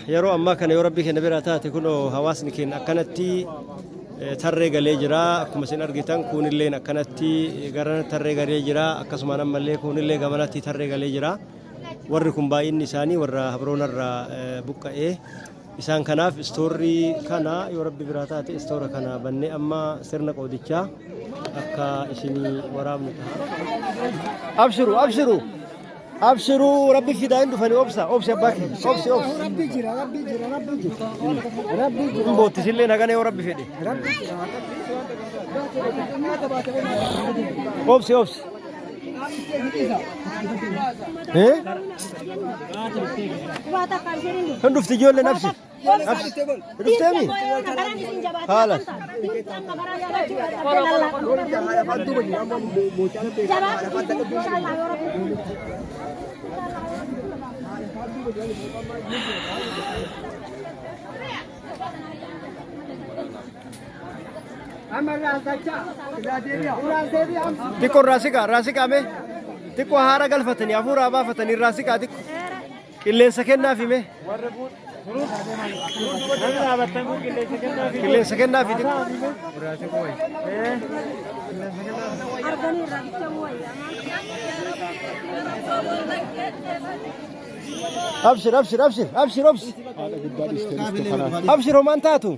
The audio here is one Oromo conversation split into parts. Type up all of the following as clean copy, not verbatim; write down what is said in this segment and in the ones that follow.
Yeroo ammaa kana yoo rabbi keenya bira taate kunoo hawaasni keenya akkanatti tarree galee jira. Akkuma isin argitan kuunilleen akkanatti gara tarree galee jira. Akkasumaan ammallee kuunillee gamanatti tarree galee jira. Warri kun baay'inni isaanii warra Habroonarraa buqqa'ee. Isaan kanaaf istoorrii kana yoo rabbi biraa taate istoora kana bannee amma sirna qoodichaa akka isinii waraabnu ta'a. Abshiru abshiru abshiru rabbi fidaa hin dhufani obsa obsi abbaa kee obsi obsi. Rabbi jira, Rabbi jira, Rabbi jira. Rabbi jira. Hin boottisillee nagana yoo rabbi fedhe. Rabbi jira. Obsi obsi. Eh? Hin dhufti ijoolleen absi. Absi. Hin dhufteemi? Haala. Xiqqoo irraa siqaa irraa siqaa mee. Xiqqoo haara galfatanii hafuuraa baafatanii irraa siqaa xiqqoo. Qilleensa kennaafi mee. Qilleensa kennaafi xiqqoo. Abshir abshir abshir abshir obsi. Abshir homaan taatu.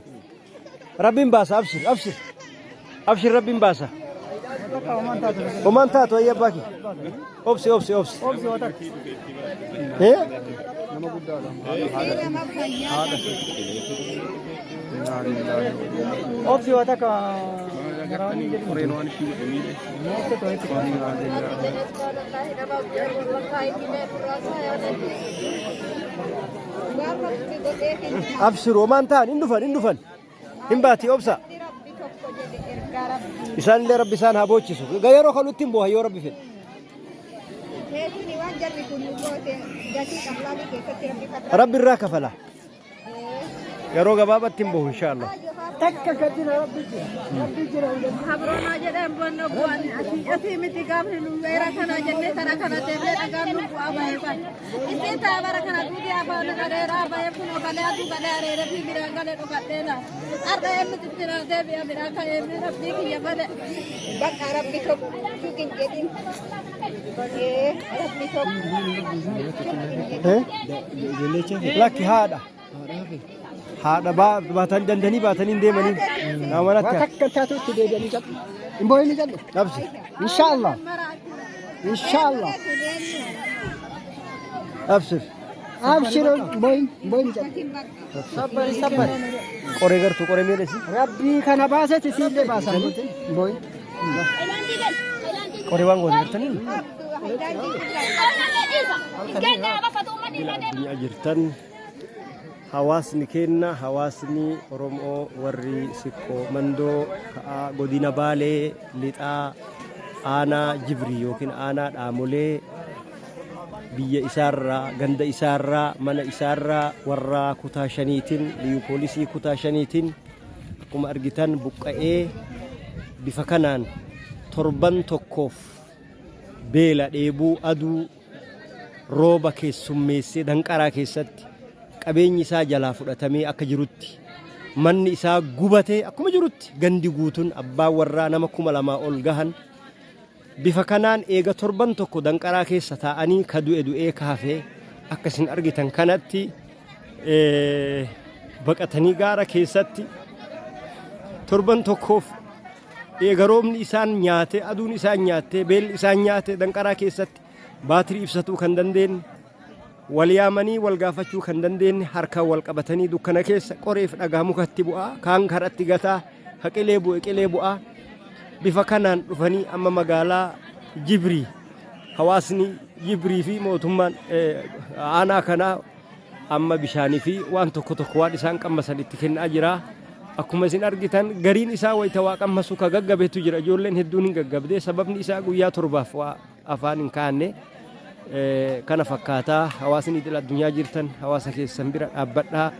Rabbiin baasa abshir abshir. Abshir rabbiin baasa. Homaan taatu ayya abbaa kee. Obsi obsi obsi. Eh? Obsi waa takka. Abshir homaan ta'an hin dhufan hin dhufan. Hin baati obsa. Isaan illee rabbi isaan haa boochisu. Egaa yeroo kanutti hin booha yoo rabbi fedhe. Rabbi irraa kafala. Yeroo gabaabatti hin bohu inshaallah. Takka gadi Rabbi jira. Rabbi jira. Habroonaa jedheen bonna bu'an asii asii miti gaafni nu weera kana jennee tara kana deemnee dhagaan nu bu'aa bahee san. Isiin taa bara kana duudii afaan gadeeraa bahee kun galee aduu galee areeree fi biraan galee dhokadhee laa. Har'a eenyu itti naa deebi'a biraa ka'ee mi rabbii kiyya malee. Bakka rabbi tokko hin jedhin. Ee, rabbi tokko hin jedhin. Eh? Lakki haadha. Haadha baatan dandanii baatanii hin deemanii. Nama manatti Waa takka taatu itti deebi'anii jedhu. Hin boo'ini jedhu. dhabsi. Inshaallah. Inshaallah. Abshir. Abshir boo'in boo'in jedhu. Sabbari sabbari. Qoree gartuu qoree miidhasi. Rabbii kana baasetti siillee baasa. Boo'in. Qoree waan goote gartanii. Addunyaa jirtan hawaasni keenna hawaasni Oromoo warri Siqqoo Mandoo ka'aa godina Baalee lixaa aanaa Jibrii yookiin aanaa Dhaamolee biyya isaarraa ganda isaarraa mana isaarraa warra kutaa shaniitiin liyu poolisii kutaa shaniitiin akkuma argitan buqqa'ee bifa kanaan torban tokkoof beela dheebuu aduu rooba keessummeessee danqaraa keessatti qabeenyi isaa jalaa fudhatamee akka jirutti manni isaa gubatee akkuma jirutti gandi guutuun abbaan warraa nama 2000 ol gahan bifa kanaan eega torban tokko danqaraa keessa taa'anii ka du'e du'ee ka hafe akka isin argitan kanatti baqatanii gaara keessatti torban tokkoof Eega roobni isaan nyaate, aduun isaan nyaatte, beelli isaan nyaate danqaraa keessatti baatirii ibsatuu kan dandeenye, wal yaamanii wal gaafachuu kan dandeenye harkaan wal qabatanii dukkana keessa qoreef dhagaa mukatti bu'aa, kaan karatti gataa, ka qilee bu'e qilee bu'aa. Bifa kanaan dhufanii amma magaalaa Jibrii hawaasni Jibrii fi mootummaan aanaa kanaa Amma bishaanii fi waan tokko tokko waan isaan qammasan itti kennaa jira. Akkuma isin argitan gariin isaa wayita waa qammasu ka gaggabetu jira. Ijoolleen hedduun hin gaggabde. Sababni isaa guyyaa torbaaf waa afaan hin kaanne. Kana fakkaataa hawaasni idil addunyaa jirtan hawaasa keessan bira dhaabbadhaa.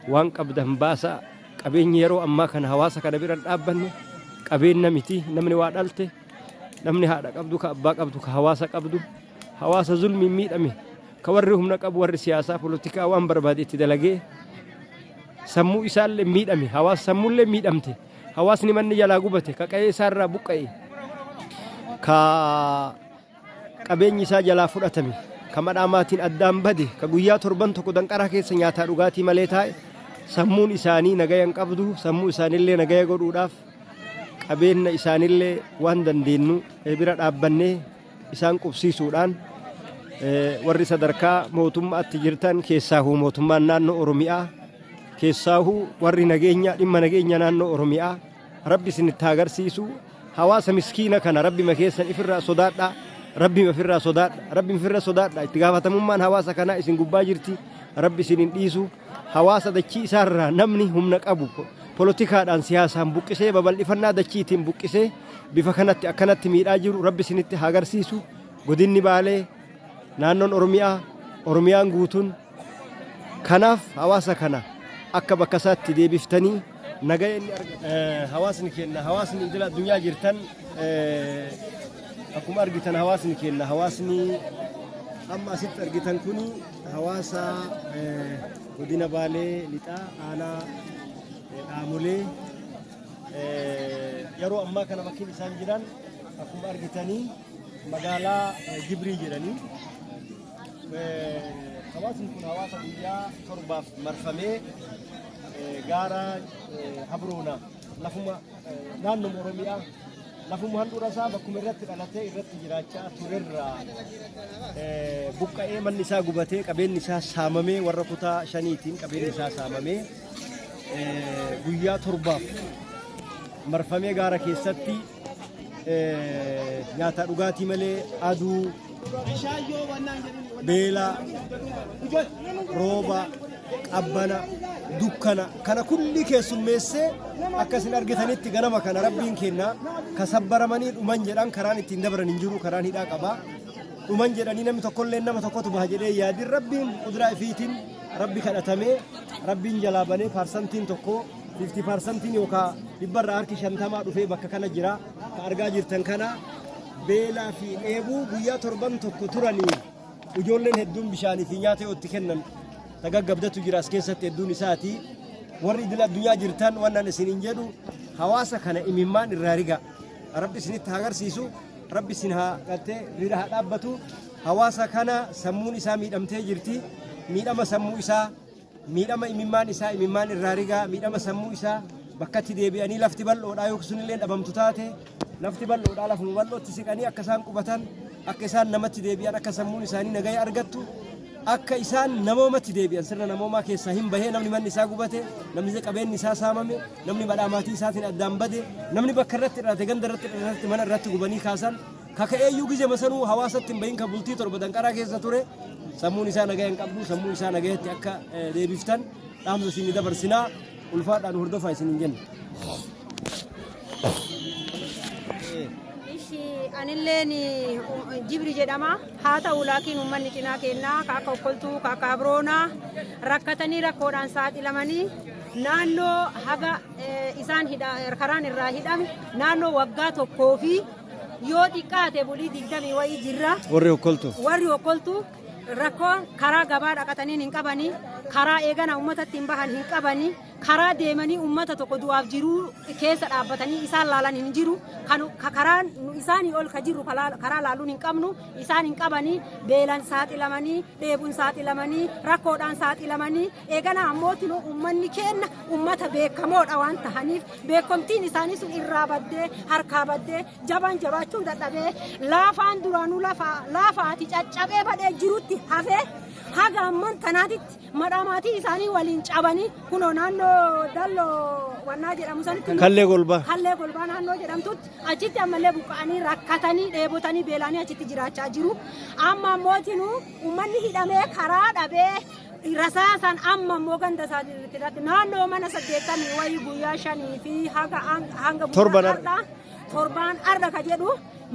Waan qabdan baasaa. Qabeenyi yeroo ammaa kana hawaasa kana bira hin dhaabbanne qabeenna miti. Namni waa dhalte. Namni haadha qabdu, ka abbaa qabdu, ka hawaasa qabdu, hawaasa zulmiin miidhame, ka warri humna qabu, warri siyaasaa polotikaa waan barbaade itti dalagee sammuu isaallee miidhame, hawaasa sammuullee miidhamte, hawaasni manni jalaa gubate, ka qa'ee isaarraa buqqa'e, ka qabeenyi isaa jalaa fudhatame, ka madhaa maatiin addaan bade, ka guyyaa torban tokko danqaraa keessa nyaataa dhugaatii malee taa'e, sammuun isaanii nagaya hin qabdu. Sammuu isaaniillee nagaya godhuudhaaf qabeenya isaaniillee waan dandeenyu bira dhaabbannee isaan qubsiisuudhaan, warri sadarkaa mootummaatti jirtan, keessaahuu mootummaan naannoo Oromiyaa, keessaahuu warri nageenya dhimma nageenya naannoo Oromiyaa, Rabbi isinitti haa agarsiisu. Hawaasa miskiina kana Rabbima keessan ifirraa sodaadhaa, Rabbima ifirraa sodaadha, Rabbima ifirraa sodaadha. Itti gaafatamummaan hawaasa kanaa isin gubbaa jirti. Rabbi isin hin dhiisu. Hawaasa dachii isaarraa namni humna qabu polotikaadhaan siyaasaan buqqisee, babal'ifannaa dachiitiin buqqisee bifa kanatti akkanatti miidhaa jiru, Rabbi isinitti haa agarsiisu. Godinni Baalee, naannoon Oromiyaa, Oromiyaan guutuun kanaaf hawaasa kana akka bakka isaatti deebiftanii nagaya inni argatu. Hawaasni keenya, hawaasni idil addunyaa jirtan, akkuma argitan hawaasni keenya, hawaasni amma asitti argitan kuni hawaasa godina Baalee Lixaa, aanaa Dhaamolee. Yeroo ammaa kana bakki isaan jiran akkuma argitanii magaalaa Jibrii jedhanii. Hawaasni kun hawaasa guyyaa 7f marfamee gaara Habroona, lafuma naannoo Oromiyaa, lafuma handhuura isaa, bakkuma irratti dhalatee irratti jiraachaa turerraa buqqa'ee, manni isaa gubatee, qabeenyi isaa saamamee, warra kutaa shaniitiin qabeenyi isaa saamamee, guyyaa 7f marfamee gaara keessatti nyaata dhugaatii malee aduu, beela, rooba, qabbana, dukkana kana kulli keessummeessee akka isin argitanitti ganama kana Rabbiin kenna kasabbaramanii dhuman jedhan. Karaan ittiin dabran hin jiru, karaan hidhaa qaba. Dhuman jedhanii namni tokkollee nama tokkotu baha jedhee yaadin. Rabbiin kuduraa ifiitiin Rabbi kadhatamee Rabbiin jalaa banee paarsantiin tokko, 50%-iin yookaan dhibbarraa harki 50 dhufee bakka kana jira. Ka argaa jirtan kana beelaa fi dheebuu guyyaa torban tokko turanii ijoolleen hedduun bishaanii fi nyaata yoo itti kennan tagaggabdatu jira as keessatti hedduun isaati. Warri idil addunyaa jirtan, wannan isiniin jedhu, hawaasa kana imimmaan irraa riga. Rabbi isinitti haa agarsiisu. Rabbi isin haa qattee bira haa dhaabbatu. Hawaasa kana sammuun isaa miidhamtee jirti. Miidhama sammuu isaa, miidhama imimmaan isaa, imimmaan irraa rigaa, miidhama sammuu isaa bakkatti deebi'anii, lafti bal'oodhaa yookiin sunillee dhabamtu taate, lafti bal'oodhaa lafuma bal'ootti siqanii akka isaan qubatan, akka isaan namatti deebi'an, akka sammuun isaanii nagaya argattu, akka isaan namoomatti deebi'an. Sirna namoomaa keessaa hin bahee namni manni isaa gubate, namni qabeenyi isaa saamame, namni madhaa maatii isaatiin addaan bade, namni bakka irratti dhalate, ganda irratti dhalate mana irratti gubanii kaasan, kaka'eeyyuu gizema sanuu hawaasatti hin bahin, ka bultii 7 danqaraa keessa ture, sammuun isaa nagaya hin qabdu. Sammuu isaa nagayatti akka deebiftan dhaamsa isin dabarsinaa. Ulfaadhaan hordofaa isin hin jenna. Ishi anilleen Jibri jedhama. Haa ta'u laakiin uummanni cinaa kennaa ka akka Okkoltuu, ka akka Abroonaa rakkatanii rakkoodhaan saaxilamanii naannoo haga isaan karaan irraa hidhame naannoo waggaa tokkoo fi yoo xiqqaate bulii 20 wayii jirra. Warri Okkoltuu. Warri Okkoltuu rakkoo karaa gabaa dhaqatanii hin qabanii, karaa eegana uummatatti hin bahan hin qabanii, karaa deemanii uummata tokko du'aaf jiruu keessa dhaabbatanii isaan laalan hin jiru. Kan karaan isaanii ol ka jirru karaa laaluun hin qabnu, isaan hin qabanii. Beelan saaxilamanii, dheebuun saaxilamanii, rakkoodhaan saaxilamanii, eegana ammootinuu uummanni keenna uummata beekamoodha waan tahaniif beekomtiin isaanii sun irraa baddee, harkaa baddee, jabaan jabaachuun dadhabee, laafaan duraanuu laafaati caccabee badhee jirutti hafee haga amman tanaatitti madhaa maatii isaanii waliin cabanii kunoo naannoo Dalloo wannaa jedhamu sanitti, Kallee Golbaa. Kallee Golbaa naannoo jedhamtutti achitti ammallee buqqa'anii, rakkatanii, dheebotanii, beelanii achitti jiraachaa jiru. Amma ammootinuu uummanni hidhamee karaa dhabee rasaasan amma immoo ganda isaanii naannoo mana 80 wayii guyyaa 5 fi haga hanga Torban. Har'a torbaan arra ka jedhu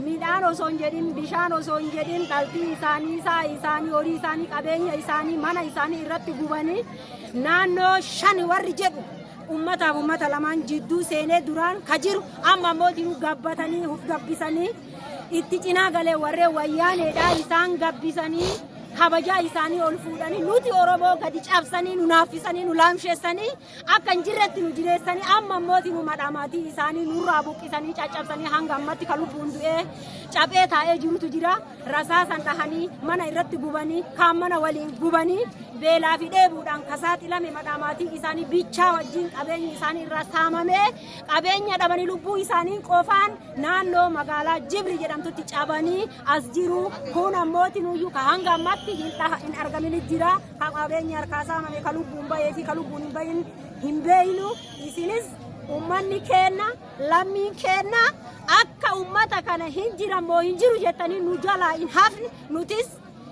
midhaan osoo hin jedhin, bishaan osoo hin jedhin, dhaltii isaanii, isaa isaanii, horii isaanii, qabeenya isaanii, mana isaanii irratti gubanii naannoo shan warri jedhu ummataaf ummata lamaan jidduu seenee duraan ka jiru amma ammoo jiru gabbatanii huf gabbisanii. Itti cinaa galee warreen wayyaaneedha isaan gabbisanii kabajaa isaanii ol fuudhanii nuti Oromoo gadi cabsanii nu naaffisanii nu laamsheessanii akka hin jirretti nu jireessanii amma immooti nu madhamaatii isaanii nurraa buqqisanii caccabsanii hanga ammatti ka lubbuun du'ee caphee taa'ee jirutu jira. Rasaasan dhahanii mana irratti gubanii kaan mana waliin gubanii beelaa fi dheebuudhaan ka saaxilame madhamaatii isaanii bichaa wajjin qabeenyi isaanii irraa saamamee qabeenya dhabanii lubbuu isaanii qofaan naannoo magaalaa Jibri jedhamtutti cabanii as jiru. Kun ammooti nuyyuu ka hanga ammatti hin argamin jira. Ka qabeenyi harkaa saamame ka lubbuun bahee fi ka lubbuun hin bahin hin beeynu. Isinis ummanni keenna lammiin keenna akka ummata kana hin jiran moo hin jiru jettanii nu jalaa hin hafne. Nutis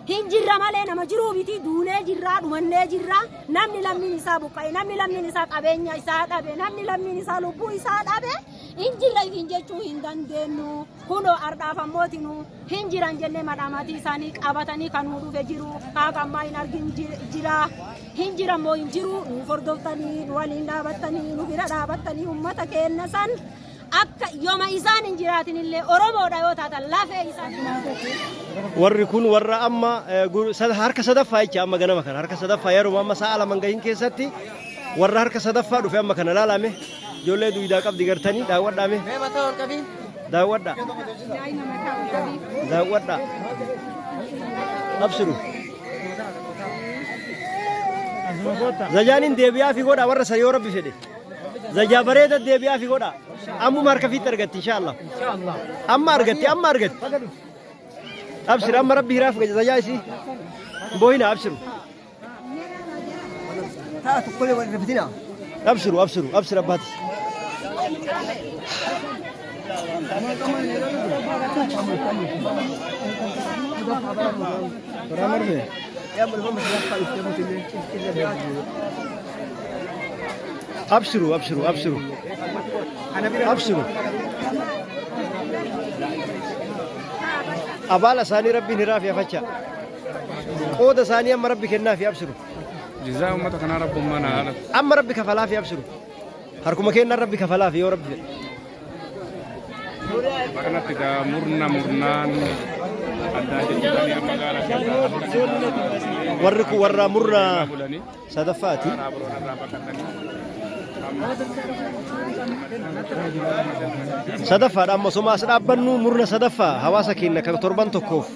hin jirra malee nama jiruu miti, duunee jirraa, dhumannee jirra. Namni lammiin isaa buqqa'e, namni lammiin isaa qabeenya isaa dhabe, namni lammiin isaa lubbuu isaa dhabe hin jirra ifin jechuu hin dandeenyu. Kunoo ardhaaf ammootinu hin jiran jennee madhaamaatii isaanii qabatanii kan nu dhufe jiru haga ammaa hin argin jira. Hin jiran moo hin jiru nu hordoftanii, nu waliin dhaabattanii, nu bira dhaabattanii ummata keenna san akka yoma isaan hin jiraatin illee Oromoodha yoo taatan lafee isaanii. Warri kun warra amma harka sadaffaa jecha amma ganama kana harka sadaffaa yeroo amma sa'a 2 gahin keessatti warra harka sadaffaa dhufe amma kana laalame. Ijoollee duwidaa qabdi gartanii daawwadhaame, daawwadha, daawwadha. Absiru zajaaniin deebi'aa fi godha warra san yoo rabbi fedhe zajaa bareeda deebi'aa fi godha. Ammuma harka fiitti argatti inshallah, amma argatti, amma argatti. Abshir, amma rabbi hiraaf gaja zajaa isii boohina. Abshiru, abshiru, abshiru, abshir abbaatis. Abshiru, abshiru, abshiru, abshiru. Abaala isaanii rabbiin hiraaf yafacha qooda isaanii amma rabbi kennaafi. Abshiru. Jizaa uummata kanaa rabbummaan haa haadhatu. Amma rabbi kafalaafi. Abshiru, harkuma kennaan rabbi kafalaafi yoo rabbi fedhe. Akkanatti egaa murna murnaan addaa jechuudhaan magaala keessaa Warri kun warra murna bulanii sadaffaati. Karaa biroon irraa baqatanii Sadaffaadha amma osoma as dhaabbannu murna sadaffaa hawaasa keenya kan torban tokkoof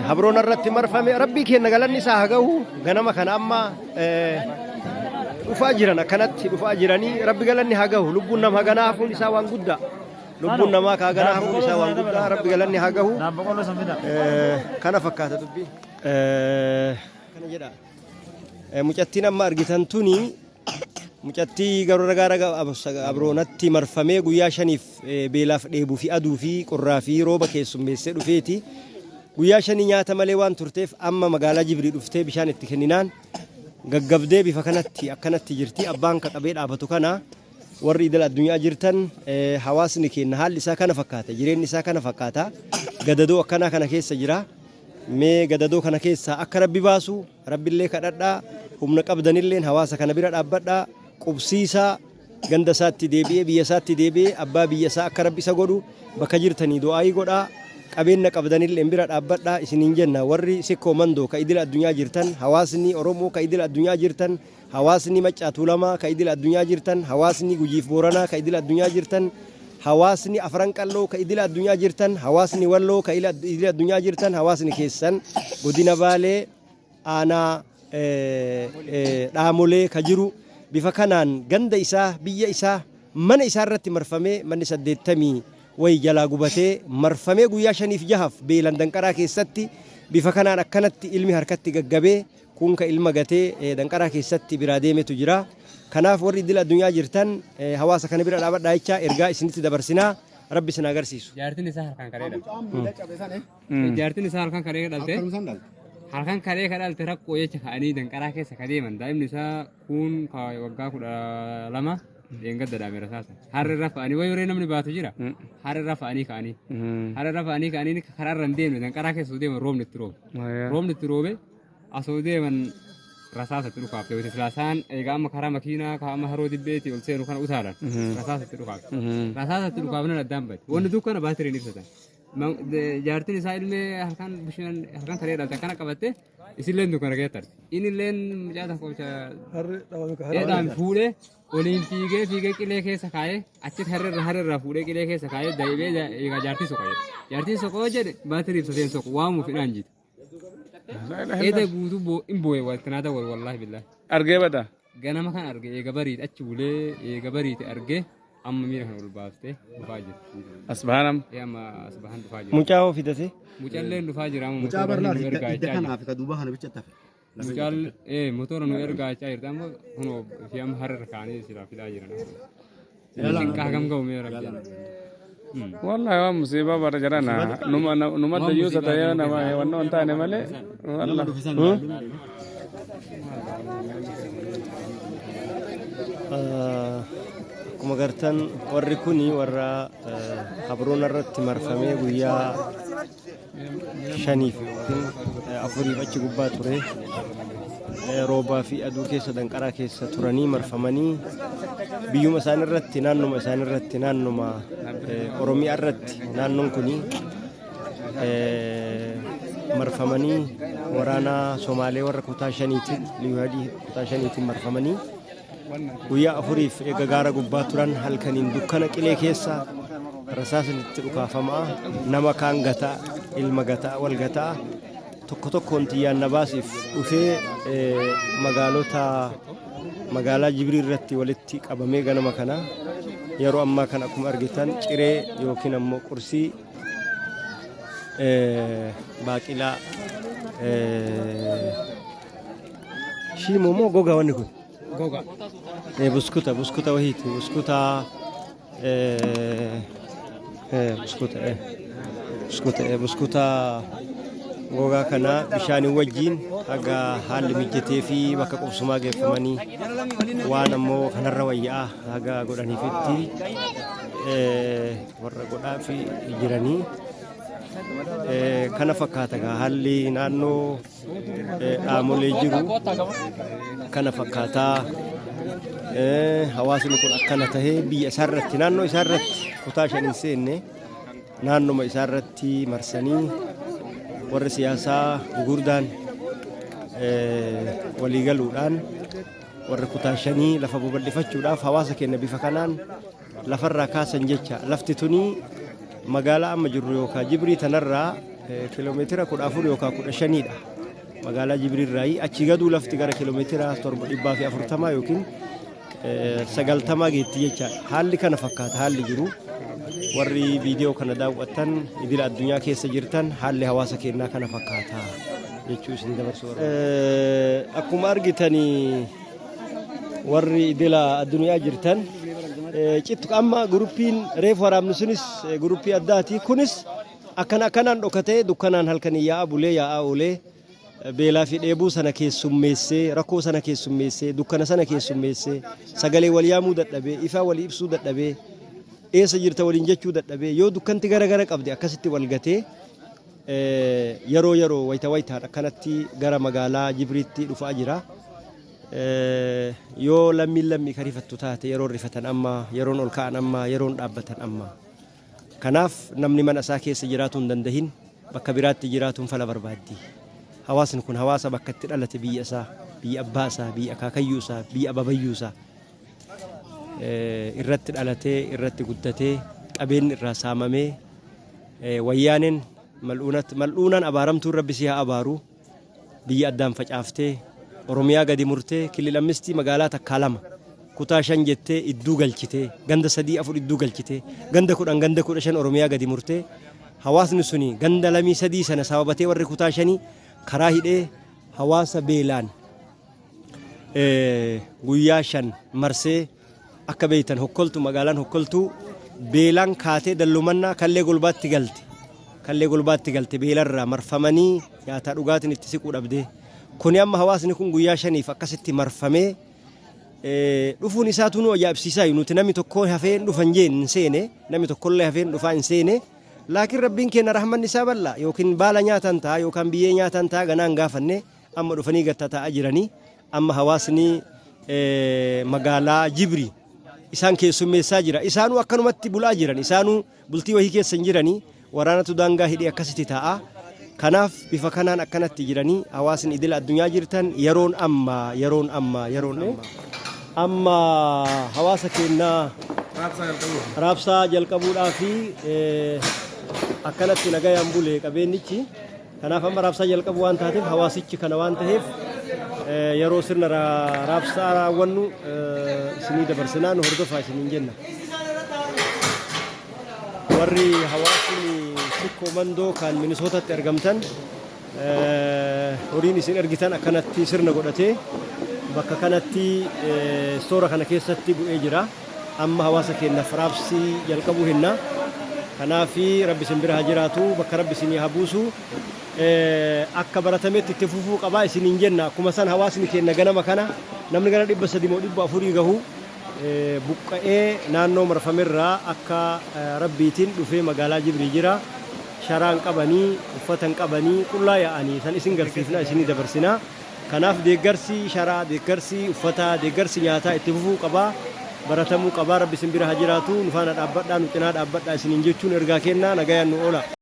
habroon irratti marfame. Rabbii keenya galanni isaa haa gahu. Ganama kana amma dhufaa jiran, akkanatti dhufaa jiranii. Rabbi galanni haa gahu. Lubbuun nama haganaa hafuun isaa waan guddaa, lubbuun namaa ka haganaa hafuun isaa waan guddaa. Rabbi galanni haa gahu. Kana fakkaata dubbii kana jedha. Mucattiin amma argitan tuni mucattii garuu gaara abroonatti marfamee guyyaa 5f beelaaf dheebuu fi aduu fi qorraa fi rooba keessummeessee dhufeeti. Guyyaa 5 nyaata malee waan turteef amma magaalaa Jibrii dhuftee bishaan itti kenninaan gaggabdee bifa kanatti akkanatti jirti. Abbaan ka qabee dhaabatu kana warri idil addunyaa jirtan, hawaasni keenya haalli isaa kana fakkaata. Jireenyi isaa kana fakkaata. Gadadoo akkanaa kana keessa jira. Mee gadadoo kana keessaa akka rabbi baasu rabbillee kadhadhaa, humna qabdanilleen hawaasa kana bira dhaabbadhaa, qubsiisaa, ganda isaatti deebi'ee, biyya isaatti deebi'ee abbaa biyya isaa akka rabbi isa godhu bakka jirtanii du'aayii godhaa, qabeenya qabdanilleen bira dhaabbadhaa isiniin jenna. Warri Sikkoo Mandoo ka idila addunyaa jirtan, hawaasni Oromoo ka idila addunyaa jirtan, hawaasni Maccaa Tuulamaa ka idila addunyaa jirtan, hawaasni Gujiif Booranaa ka idila addunyaa jirtan, hawaasni Afran Qalloo ka idila addunyaa jirtan, hawaasni Walloo ka idila addunyaa jirtan, hawaasni keessan godina Baalee aanaa Dhaamolee ka jiru bifa kanaan ganda isaa, biyya isaa, mana isaa irratti marfamee, manni 80 wayi jalaa gubatee, marfamee guyyaa 5f 6f beelan danqaraa keessatti bifa kanaan akkanatti ilmi harkatti gaggabee, kun ka ilma gatee danqaraa keessatti biraa deemetu jira. Kanaaf warri idil addunyaa jirtan hawaasa kana bira dhaabadhaa jecha ergaa isinitti dabarsinaa. Rabbi isin agarsiisu. Jaartiin isaa harkaan kalee dhalte. Jaartiin isaa halkan kalee dhalte. Halkan kalee ka dhalte rakkoo jecha ka'anii danqaraa keessa ka deeman. Daa'imni isaa kuun ka waggaa 12 dheengadda dhaame rasaasa. Harri irra fa'anii wayii warreen namni baatu jira. Harri irra fa'anii ka'anii. Harri irra fa'anii ka'anii karaa irra hin deemne, danqaraa keessa osoo deeman roobni itti roobe. Roobni itti roobe asoo deeman. Rasaasatti dhukaafte wayita silaasaan egaa amma karaa makiinaa ka amma haroo dibbeetii ol seenu kana utaalan rasaasatti dhukaafte. Rasaasatti dhukaafnan addaan bade. Wanni dukkana baatiriin ibsatan. Jaartiin isaa ilmee halkan bishaan halkan kalee dhalte akkana qabatte isilleen dukkana keessa tarte. Innilleen mucaa tokko dheedhaan fuudhee oliin fiigee fiigee qilee keessa kaa'ee achitti harreerra harreerraa fuudhee qilee keessa kaa'ee daa'ibee egaa jaartii soqa jedhe. Jaartiin soqoo jedhe baatirii ibsateen soqu waamuuf hidhaan jite. Eeda guutuu boo in booye waltinaata wal wallaahi billaahi. Argee bada. Ganama kan arge eega bariite achi bulee eega bariite arge amma miira kan ol baaftee dhufaa jirti. As bahanam. Ee amma as bahan dhufaa jirti. Mucaa hoo fidate? Mucalleen dhufaa jira amma Mucaa motora barlaa nu ergaa hidda jechaa kanaa fi ka duuba kana bicha tafe. jirti. Mucaan ee motora nu ergaa jechaa jirti amma kunoo fi amma har'a kaanii silaa fidaa jiran. Cinqaa hagam ga'u mee rabbi. Wallahi waan musiibaa bara jarana numa numa dayyuusa ta'ee nama wannoo hin taane malee. Nama dhufe san Akkuma gartan warri kuni warra habroon irratti marfamee guyyaa shaniif yookiin afuriif achi gubbaa ture. Roobaa fi aduu keessa danqaraa keessa turanii marfamanii biyyuma isaan irratti naannuma isaan irratti naannuma Oromiyaa irratti naannoon kuni marfamanii waraana Somaalee warra kutaa shaniitiin liyyuu kutaa shaniitiin marfamanii guyyaa afuriif eega gaara gubbaa turan halkaniin dukkana qilee keessa rasaasni itti dhukaafamaa nama kaan gataa ilma gataa wal gataa tokko tokkoon tiyyaan na baasiif dhufee magaalota magaalaa Jibrii irratti walitti qabamee ganama kana yeroo ammaa kana akkuma argitan ciree yookiin ammoo qursii baaqilaa shiimoo moo gogaa wanni kun? Goga. Buskuta buskuta wahiiti buskuta buskuta buskuta buskuta gogaa kana bishaanii wajjiin haga haalli mijatee fi bakka qubsumaa geeffamanii waan ammoo kanarra wayya'a haga godhaniifitti warra godhaa fi jiranii kana fakkaata gaa haalli naannoo dhaamolee jiru kana fakkaataa. Hawaasni kun akkana tahee biyya isaarratti naannoo isaarratti kutaa shan hin seenne naannoma isaarratti marsanii warri siyaasaa gugurdaan walii galuudhaan warri kutaa shanii lafa babal'ifachuudhaaf hawaasa keenya bifa kanaan lafarraa kaasan jecha. Lafti tuni magaalaa amma jirru yookaan Jibrii tanarraa kiiloomeetira 14 yookaan 15dha. Magaalaa Jibriirraayi achii gaduu lafti gara kiiloomeetira 740 yookiin 90 geetti jechaadha. Haalli kana fakkaata haalli jiru. Warri viidiyoo kana daawwattan idila addunyaa keessa jirtan haalli hawaasa keenyaa kana fakkaata jechuu isin dabarsuu barbaada. Akkuma argitanii warri idila addunyaa jirtan cittu amma guruppiin reefu waraabni sunis guruppii addaati. Kunis akkana akkanaan dhokatee dukkanaan halkanii yaa'aa bulee yaa'aa oolee beelaa fi dheebuu sana keessummeessee rakkoo sana keessummeessee dukkana sana keessummeessee sagalee wal yaamuu dadhabee ifaa walii ibsuu dadhabee eessa jirta waliin jechuu dadhabee yoo dukkanti gara gara qabde akkasitti wal gatee yeroo yeroo wayita wayitaan akkanatti gara magaalaa Jibriitti dhufaa jira. Yoo lammiin lammii kan rifattu taate yeroon rifatan amma yeroon ol ka'an amma yeroon dhaabbatan amma. Kanaaf namni mana isaa keessa jiraatuu hin dandahin bakka biraatti jiraatuun fala barbaaddi. Hawaasni kun hawaasa bakka itti dhalate biyya isaa, biyya abbaa isaa, biyya akaakayyuu isaa, biyya ababayyuu isaa irratti dhalatee irratti guddatee qabeenyi irraa saamamee wayyaaneen mal'uunaan abaaramtuun rabbi si haa abaaru biyya addaan facaaftee Oromiyaa gadi murtee kilil ammistii magaalaa takkaa lama kutaa shan jettee idduu galchitee ganda sadii afur idduu galchitee ganda 10 ganda 15 Oromiyaa gadi murtee hawaasni suni ganda lamii sadii sana sababatee warri kutaa shanii karaa hidhee hawaasa beelaan guyyaa shan marsee akka beektan hokkoltu magaalaan hokkoltuu beelaan kaatee dallumannaa kallee golbaatti galte kallee golbaatti galte beelarraa marfamanii nyaataa dhugaatiin itti siquu dhabdee kuni amma hawaasni kun guyyaa shaniif akkasitti marfamee dhufuun isaatu nu ajaa'ibsiisaa. Nuti namni tokko hafee hin dhufan jeen hin seene, namni tokkollee hafee hin dhufaa hin seene. Laakiin rabbiin keenya rahmanni isaa bal'aa yookiin baala nyaatan ta'a yookaan biyyee nyaatan ta'a ganaan gaafanne amma dhufanii gatta taa'aa jiranii. Amma hawaasni magaalaa Jibri isaan keessummeessaa jira. Isaanuu akkanumatti bulaa jiran. Isaanuu bultii wahii keessa hin jiranii. Waraanatu daangaa hidhee akkasitti taa'a. Kanaaf bifa kanaan akkanatti jiranii hawaasni idila addunyaa jirtan yeroon amma yeroon amma yeroon amma. Amma hawaasa keenyaa raabsaa jalqabuudhaa fi akkanatti nagayaan bule qabeenyichi. Kanaaf amma raabsaa jalqabu waan taateef hawaasichi kana waan ta'eef yeroo sirna raabsaa raawwannu isinii dabarsinaa nu hordofaa isiniin jenna. Warri hawaasni Sikkoo Mandoo kan Minisootatti argamtan horiin isin ergitan akkanatti sirna godhatee bakka kanatti istoora kana keessatti bu'ee jira. Amma hawaasa keenyaaf raabsii jalqabuu hinna. Kanaaf Rabbi isin bira haa jiraatu, bakka Rabbi isinii haa buusu. Akka baratametti itti fufuu qabaa isiniin jenna. Akkuma san hawaasni keenya ganama kana namni gara 300 moo 400 gahu buqqa'ee naannoo marfamerraa akka Rabbiitiin dhufee magaalaa Jibrii jira. Sharaan qabanii, uffatan qabanii, qullaa yaa'anii san isin garsiifna, isinii dabarsina. Kanaaf deeggarsi sharaa, deeggarsi uffataa, deeggarsi nyaataa itti fufuu qabaa, baratamuu qabaa. Rabbi isin bira haa jiraatu, nu faana dhaabbadhaa, nu cinaa dhaabbadhaa isiniin jechuun ergaa kennaa nagayaan nu oola.